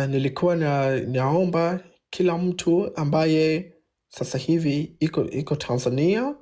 Nilikuwa naomba kila mtu ambaye sasa hivi iko Tanzania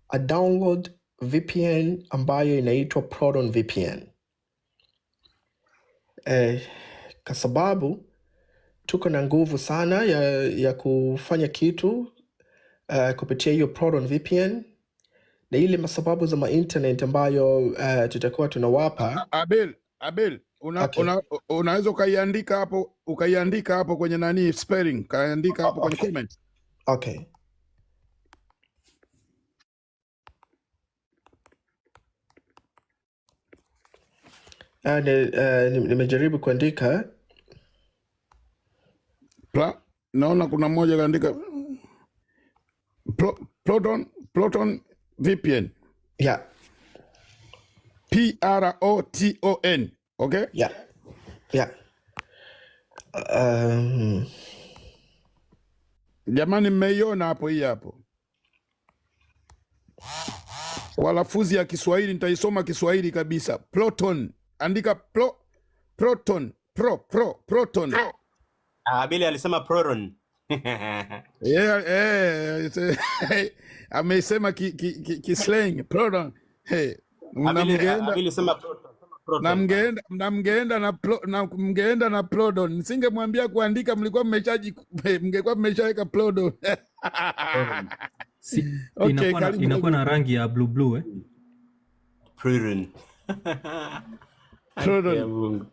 a download VPN ambayo inaitwa Proton VPN. Kwa sababu tuko na nguvu sana ya kufanya kitu kupitia hiyo Proton VPN na ile masababu za ma-internet ambayo tutakuwa tunawapa. Abel, Abel, Okay. unaweza ukaiandika hapo kwenye nani spelling, kaandika hapo kwenye comment. Okay. Nimejaribu kuandika. Naona kuna mmoja kaandika Proton VPN. Yeah. Proton. Okay? Yeah. Jamani, mmeiona hapo, hii hapo. Kwa lafuzi ya Kiswahili nitaisoma Kiswahili kabisa. Proton. Andika Proton, pro pro Proton. Ah, Abili alisema Proton. Yeah, ameisema ki slang Proton. Hey, na Abili, mngeenda Abili sema Proton, sema na Proton. mngeenda na mngeenda na pro, na mngeenda na Plodon. Nisingemwambia kuandika, mlikuwa mmeshaji mngekuwa mmeshaweka Plodon. Proton. Si, Okay, karibu. inakuwa na rangi ya blue blue, eh? Proton. Proton. Ya Mungu.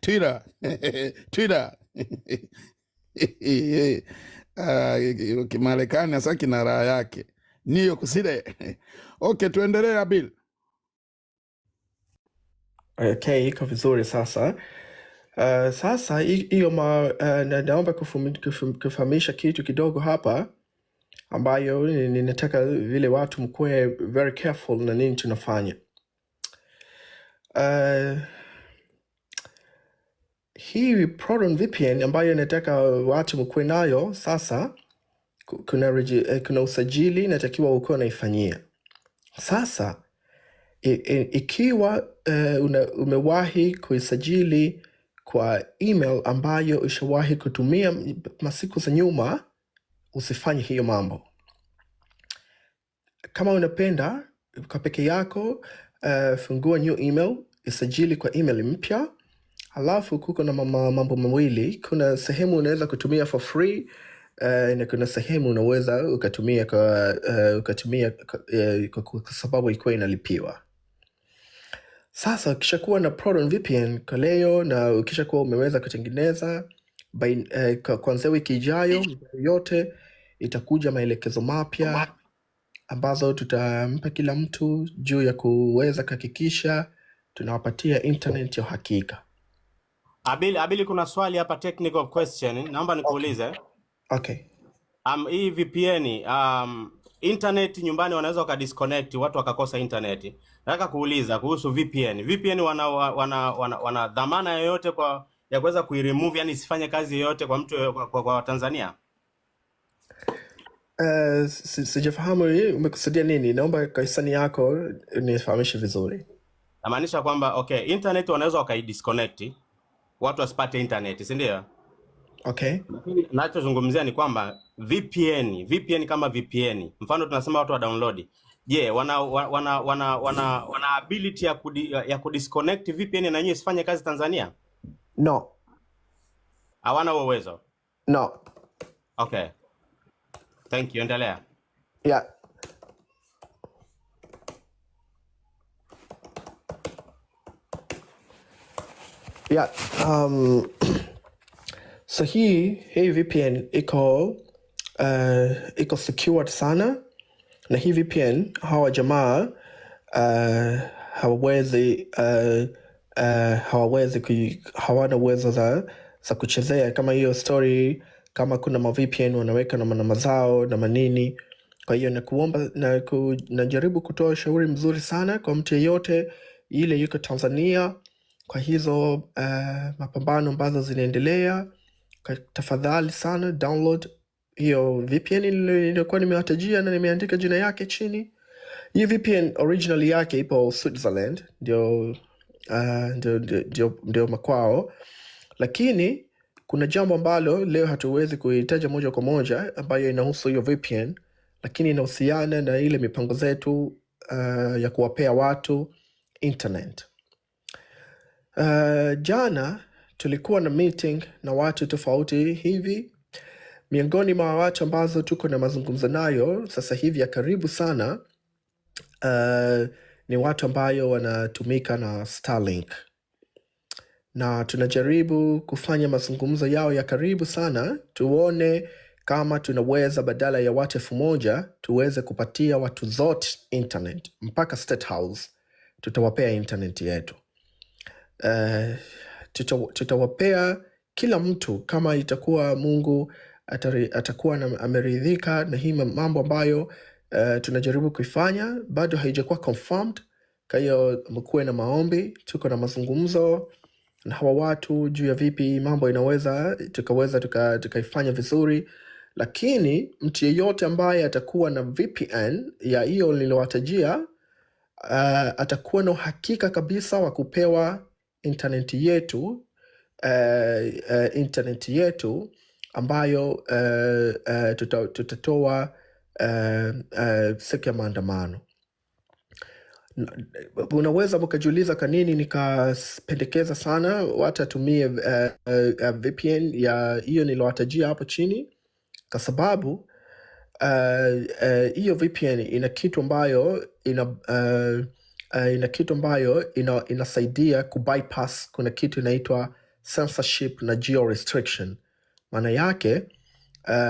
Twitter. Twitter. Ah, Kimarekani hasa kina raha yake. New York City. Okay, tuendelee, Abil. Okay, iko vizuri sasa. Sasa hiyo naomba kufahamisha kitu kidogo hapa ambayo ninataka vile watu mkuwe very careful na nini tunafanya. Hii Proton VPN ambayo nataka watu mkuwe nayo sasa, kuna usajili inatakiwa ukuwe unaifanyia. Sasa ikiwa umewahi kuisajili kwa email ambayo ushawahi kutumia masiku za nyuma, usifanye hiyo mambo. Kama unapenda kwa peke yako, fungua new email, isajili kwa email mpya. Alafu kuko na mambo mawili, kuna sehemu unaweza kutumia for free, na kuna sehemu unaweza ukatumia kwa sababu ilikuwa inalipiwa. Sasa ukishakuwa na Proton VPN kwa leo na ukishakuwa umeweza kutengeneza kuanzia wiki ijayo yote itakuja maelekezo mapya ambazo tutampa kila mtu juu ya kuweza kuhakikisha tunawapatia internet ya uhakika. Abili, Abili, kuna swali hapa, technical question, naomba nikuulize. Okay. Hii VPN, internet nyumbani wanaweza wakadisconnect, watu wakakosa internet. Nataka kuuliza kuhusu VPN. VPN wana dhamana yoyote kwa ya kuweza kuiremove, yani isifanye kazi yoyote kwa mtu kwa Tanzania? Sijafahamu hii umekusudia nini? Naomba kwa hisani yako nifahamishe vizuri. Namaanisha kwamba okay, internet wanaweza wakaidisconnect, watu wasipate internet, si ndio? Okay. Lakini nachozungumzia ni kwamba VPN, VPN kama VPN, mfano tunasema watu wa download. Je, wana ability ya kudisconnect VPN na yenyewe isifanye kazi Tanzania? No. Hawana huo uwezo. No. Okay. Thank you, endelea. Yeah. Yeah. So hii VPN iko secured sana, na hii VPN hawa jamaa hawawezi hawana uwezo za kuchezea kama hiyo story, kama kuna ma VPN wanaweka na manamba zao na manini. Kwa hiyo nakuomba na najaribu kutoa ushauri mzuri sana kwa mtu yeyote ile yuko Tanzania kwa hizo mapambano ambazo zinaendelea, tafadhali sana download hiyo VPN niliyokuwa nimewatajia na nimeandika jina yake chini. Hii VPN originally yake ipo Switzerland, ndio Ndio makwao, lakini kuna jambo ambalo leo hatuwezi kuitaja moja kwa moja ambayo inahusu hiyo VPN, lakini inahusiana na ile mipango zetu ya kuwapea watu internet. Jana tulikuwa na meeting na watu tofauti hivi. Miongoni mwa watu ambazo tuko na mazungumzo nayo sasa hivi ya karibu sana ni watu ambayo wanatumika na Starlink, na tunajaribu kufanya mazungumzo yao ya karibu sana, tuone kama tunaweza badala ya watu 1,000 tuweze kupatia watu zote internet mpaka State House, tutawapea internet yetu. Tutawapea kila mtu kama itakuwa Mungu atakuwa ameridhika na hii mambo ambayo tunajaribu kuifanya, bado haijakuwa confirmed. Kwa hiyo mkuwe na maombi, tuko na mazungumzo na hawa watu juu ya vipi mambo inaweza tukaweza tukaifanya vizuri, lakini mtu yeyote ambaye atakuwa na VPN ya hiyo niliyowatajia atakuwa na uhakika kabisa wa kupewa internet yetu internet yetu ambayo tutatoa siku ya maandamano. Unaweza mkajiuliza kwa nini nikapendekeza sana watu atumie VPN ya hiyo niliyowatajia hapo chini, kwa sababu hiyo VPN ina kitu ambayo inasaidia kubypass. Kuna kitu inaitwa censorship na geo restriction. Maana yake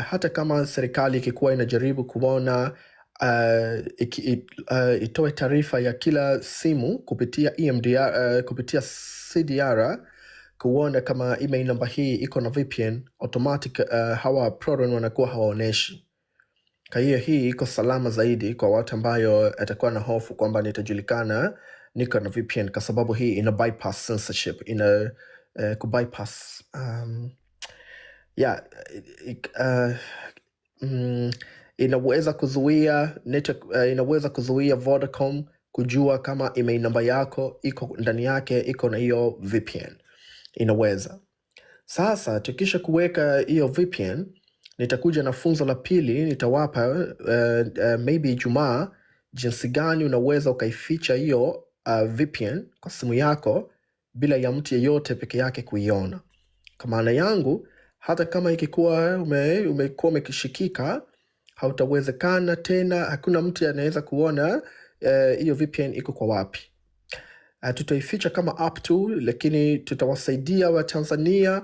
hata kama serikali ikikuwa inajaribu kuona itoe taarifa ya kila simu kupitia EMDR, kupitia CDR kuona kama email namba hii iko na VPN automatic, hawa program wanakuwa hawaoneshi. Kwa hiyo hii iko salama zaidi kwa watu ambayo atakuwa na hofu kwamba nitajulikana niko na VPN, kwa sababu hii ina bypass censorship, ina kubypass yeah, inaweza kuzuia network, inaweza kuzuia Vodacom kujua kama email namba yako iko ndani yake iko na hiyo VPN. Inaweza. Sasa tukisha kuweka hiyo VPN, nitakuja na funzo la pili, nitawapa maybe Ijumaa, jinsi gani unaweza ukaificha hiyo VPN kwa simu yako bila ya mtu yeyote peke yake kuiona. Kwa maana yangu, hata kama ikikuwa umekuwa umekishikika, hautawezekana tena, hakuna mtu anaweza kuona hiyo VPN iko kwa wapi. Tutaificha kama app tu, lakini tutawasaidia Watanzania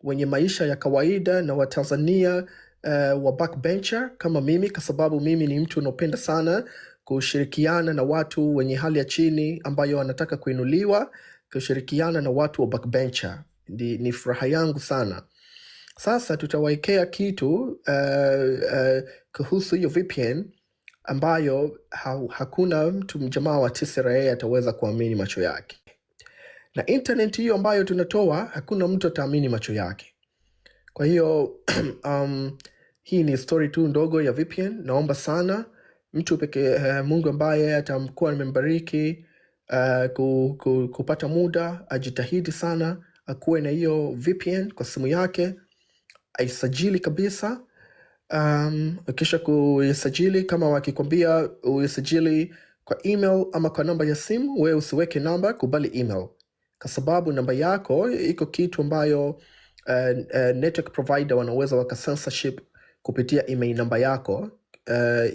wenye maisha ya kawaida na Watanzania wa backbencher kama mimi, kwa sababu mimi ni mtu unaopenda sana kushirikiana na watu wenye hali ya chini ambayo wanataka kuinuliwa, kushirikiana na watu wa backbencher ni furaha yangu sana. Sasa tutawekea kitu kuhusu hiyo VPN ambayo hakuna mtu mjamaa wa TCRA ataweza kuamini macho yake, na internet hiyo ambayo tunatoa hakuna mtu ataamini macho yake. Kwa hiyo hii ni story tu ndogo ya VPN. Naomba sana mtu pekee Mungu ambaye atamkuwa amembariki kupata muda ajitahidi sana akuwe na hiyo VPN kwa simu yake, aisajili kabisa. Kisha kuisajili, kama wakikwambia uisajili kwa email ama kwa namba ya simu, wewe usiweke namba, kubali email, kwa sababu namba yako iko kitu ambayo network provider wanaweza waka censorship kupitia email namba yako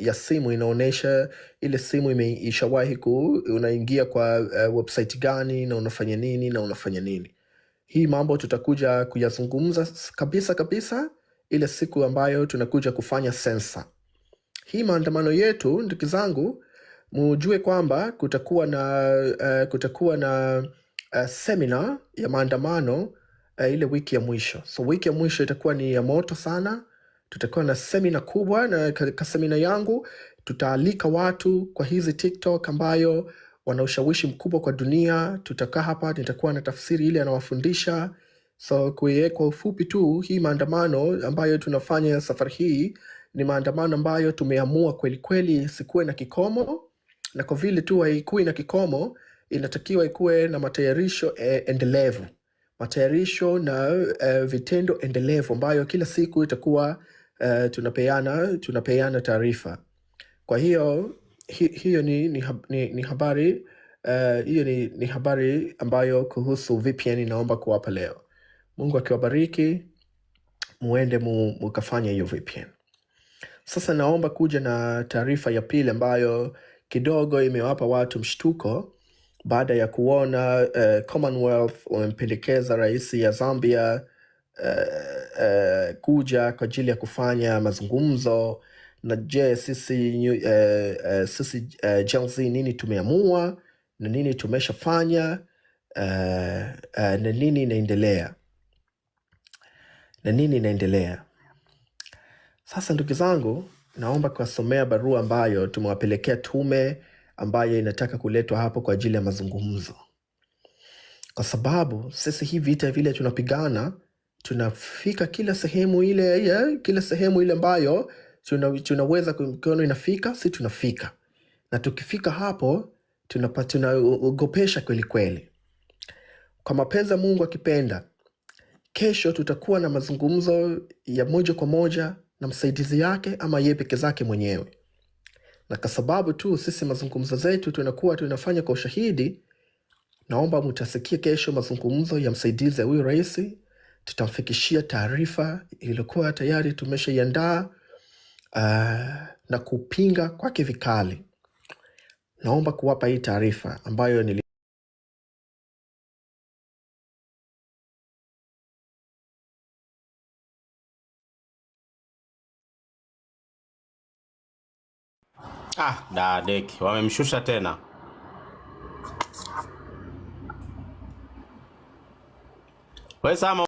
ya simu. Inaonyesha ile simu ishawahi unaingia kwa website gani na unafanya nini na unafanya nini. Hii mambo tutakuja kuyazungumza kabisa kabisa ile siku ambayo tunakuja kufanya sensa. Hii maandamano yetu, ndugu zangu, mujue kwamba kutakuwa na seminar ya maandamano ile wiki ya mwisho. So wiki ya mwisho itakuwa ni ya moto sana. Tutakuwa na semina kubwa, na katika semina yangu tutaalika watu kwa hizi TikTok ambayo wana ushawishi mkubwa kwa dunia. Tutakaa hapa, nitakuwa na tafsiri ile anawafundisha. So kwa ufupi tu, hii maandamano ambayo tunafanya safari hii ni maandamano ambayo tumeamua kweli kweli isikuwe na kikomo, na kwa vile tu haikuwi na kikomo, inatakiwa ikuwe na matayarisho endelevu, matayarisho na vitendo endelevu ambayo kila siku itakuwa tunapeana taarifa. Kwa hiyo hiyo ni habari hiyo ni habari ambayo kuhusu VPN naomba kuwapa leo. Mungu akiwabariki, muende mukafanye hiyo VPN. Sasa naomba kuja na taarifa ya pili ambayo kidogo imewapa watu mshtuko baada ya kuona Commonwealth wamempendekeza rais ya Zambia kuja kwa ajili ya kufanya mazungumzo. Na je, sisi Gen Z nini tumeamua na nini tumeshafanya na nini inaendelea na nini inaendelea. Sasa ndugu zangu, naomba kuwasomea barua ambayo tumewapelekea tume ambayo inataka kuletwa hapo kwa ajili ya mazungumzo, kwa sababu sisi hii vita vile tunapigana, tunafika kila sehemu ile ya, kila sehemu ile ambayo tunaweza kuona inafika, si tunafika, na tukifika hapo tunaogopesha kweli kweli. Kwa mapenzi ya Mungu akipenda, kesho tutakuwa na mazungumzo ya moja kwa moja na msaidizi yake ama yeye peke zake mwenyewe, na kwa sababu tu sisi mazungumzo zetu tunakuwa tunafanya kwa ushahidi, naomba mutasikia kesho mazungumzo ya msaidizi ya huyu rais. Tutamfikishia taarifa iliyokuwa tayari tumeshaiandaa na kupinga kwake vikali. Naomba kuwapa hii taarifa ambayo nili Ah, dadeki wamemshusha tena. Wewe Sama.